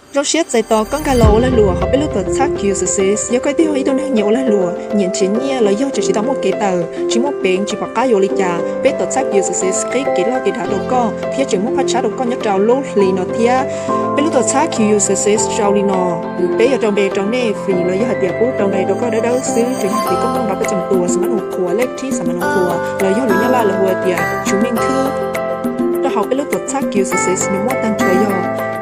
Zoo siab txais tos koj nkag los ua lag luam hauv peb lub tuam txhab Q Success. Yog koj twb yog ib tug neeg nyiam ua lag luam, nyiam nrhiav nyiaj los yog tseem tsis tau muaj kev tawm, tsis muaj peev, tsis pom qab yuav ua li cas, peb tuam txhab Q Success qhib kev loj kev dav rau koj thiab tseem muaj phaj tshab rau koj nyob rau lub hli no thiab. Peb lub tuam txhab Q Success tau li no, peb yuav rau npe rau nej free los yog hais tias pub rau npe rau koj dawb dawb xwb, tsuas yog tias koj muaj nrov peb txom tua, xam mas num qhuas, lej thib xam mas num qhuas los yog lus Nyab Laj lawv hu tias chứng minh thư. Rau hauv peb lub tuam txhab Q Success nws muaj tag nrho yog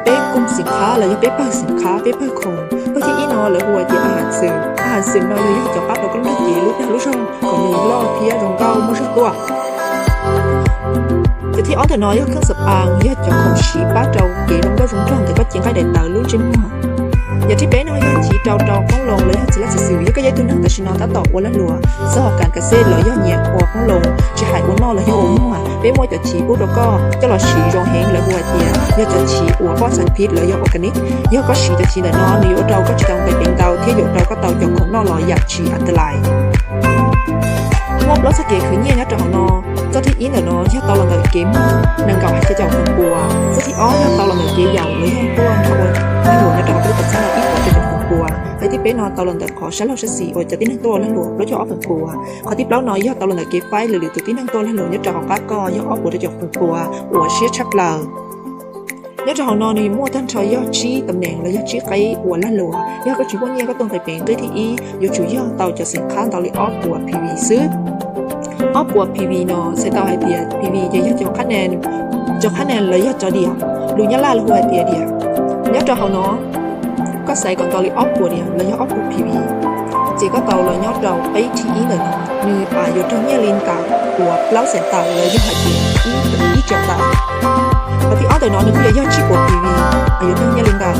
peb koom xim khab los yog peb pawg xim khab, peb pawg khoom. Pawg thib ib no lawv hu tias a has xwm, a has xwm no yog yog cov pab rau koj lub ntiaj teb lub dag lub zog kom nws loj thiab zoo nkauj muaj zog tuaj. Cov thib ob ntawm no yog kheej xam pas, yog cov khoom siv pab rau kev zoo nkauj zoo nraug ntawm koj cev nqaij daim tawv lub ntsej muag. Yog thib peb no yog chiv rau rau qoob loo los yog txiv laj txiv xwm, yog koj yog ib tug neeg tam sim no tab tom ua lag luam, txog kam kav xej los yog nyiam ua qoob loo, tsis hais ua noj los yog ua muag, peb muaj cov chiv pub rau koj coj los siv zoo heev lawv hu hais tias yog cov chiv uas poj xas phiv los yog organic. Yog koj siv cov chiv ntawm no nws yuav ua rau koj tsis tau nqis peev ntau thiab yuav ua rau koj tau cov khoom noj los yam tsis antalais. Muaj plaub txoj kev khwv nyiaj nyob rau hauv no. Txoj thib ib ntawm no yog tau los ntawm kev muag nees nkaum hais xya caum feem pua. Txoj thib ob yog tau los ntawm kev yaum los yog tuaj nrog ua lag luam nyob rau hauv peb lub tuam txhab no ib puas rau caum feem pua. Txoj thib peb no tau los ntawm qhov sab laug sab xis uas cov tib neeg tuaj ua lag luam plaub caug ob feem pua. Qhov thib plaub no yog tau los ntawm kev faib lwm lwm tus tib neeg tuaj ua lag luam nyob rau hauv qab koj yog ob puas rau caum feem pua uas siab tshaj plaws. Nyob rau hauv no nws muaj tag nrho yog tsib tam neem los yog tsib qib ua lag luam. Yog koj tsis muaj nyiaj koj tuaj nqis peev qib thib ib yuav tsum yog tau cov xeem khab ntau li ob puas P V xwb. Ob puas P V no txhais tau hais tias P V ces yog cov qhab nees, cov qhab nees los yog cov diam, lus Nyab Laj lawv hu hais tias diam. Nyob rau hauv no koj xaiv kom ntau li ob puas diam los yog ob puas P V, ces koj tau los nyob rau qib thib ib ntawm no, nws yuav raug nyiaj li ntawm uas plaub xeem tawm los yog hais tias ib, ib tseem tawm. Qhov thib ob ntawm no nws kuj yuav yog tsib puas P V, yuav raug nyiaj li ntawm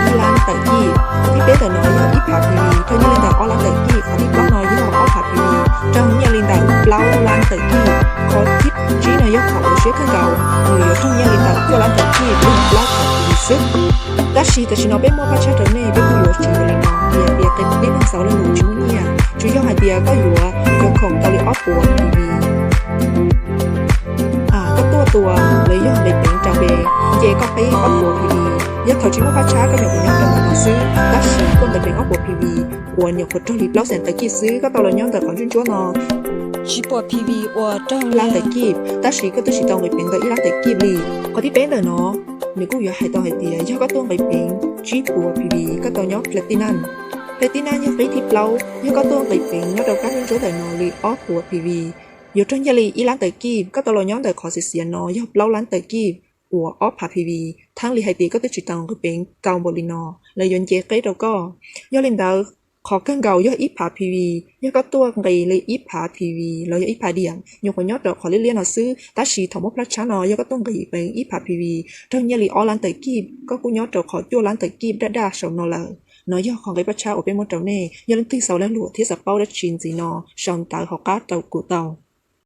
ib lab tawm kib. Qhov thib peb ntawm no yog ib phav P V, raug nyiaj li ntawm ob lab tawm kib. Qhov thib plaub no yog ob phav P V, raug nyiaj li ntawm plaub lab tawm kib. Qhov thib tsib no yog qhov uas siab kawg nkaus, nws yuav raug nyiaj li ntawm cuaj lab tawm kib los plaub phav P V xwb. Tab sis tam sim no peb muaj phaj tshab rau nej, peb kuj yuav tsis ua li no, vim hais tias qee tus tib neeg xaus lag luam tsis muaj nyiaj, tsuas yog hais tias koj yuav cov khoom tau li ob puas P V, koj tuaj tua los yog nqis peev rau npe, ces koj qib ob puas P V. Yog thaum tsis muaj phaj tshab koj nyuam qhuav nyob rau ntawm no xwb, tab sis koj nqis peev ob puas P V uas nyuam qhuav raug li plaub xeem tawm kib xwb, koj tau los nyob ntawm qhov ntsuab ntsuab no tsib puas P V uas raug lab tawm kib, tab sis koj twb tsis tau nqis peev ntau ib lab tawm kib li. Qhov thib peb ntawm no nws kuj yuav hais tau hais tias yog koj tuaj nqis peev tsib puas P V koj tau nyob Platinum. Platinum yog qib thib plaub, yog koj tuaj nqis peev nyob rau kab ntsuab ntsuab ntawm no li ob puas P V, yuav raug nyiaj li ib lab tawm kib, koj tau los nyob ntawm qhov xiav xiav no yog plaub lab tawm kib uas ob phav P V, thaum li hais tias koj twb tsis tau nqis peev tau npaum li no, lawv yuav nce qib rau koj. Yog li ntawd, qhov kawg nkaus yog ib phav P V, yog koj tuaj nqis li ib phav P V los yog ib phav diam, nyuam qhuav nyob rau qhov liab liab no xwb, tab sis thaum muaj phaj tshab no yog koj tuaj nqis peev ib phav P V, raug nyiaj li ob lab tawm kib, koj kuj nyob rau qhov cuaj lab tawm kib daj daj saum no lawm. No yog qhov nqe phaj tshab uas peb muab rau nej, yog leej twg xaus lag luam thiab xav paub dab tsi ntxiv no sau ntawv hauv qab rau kuv tau.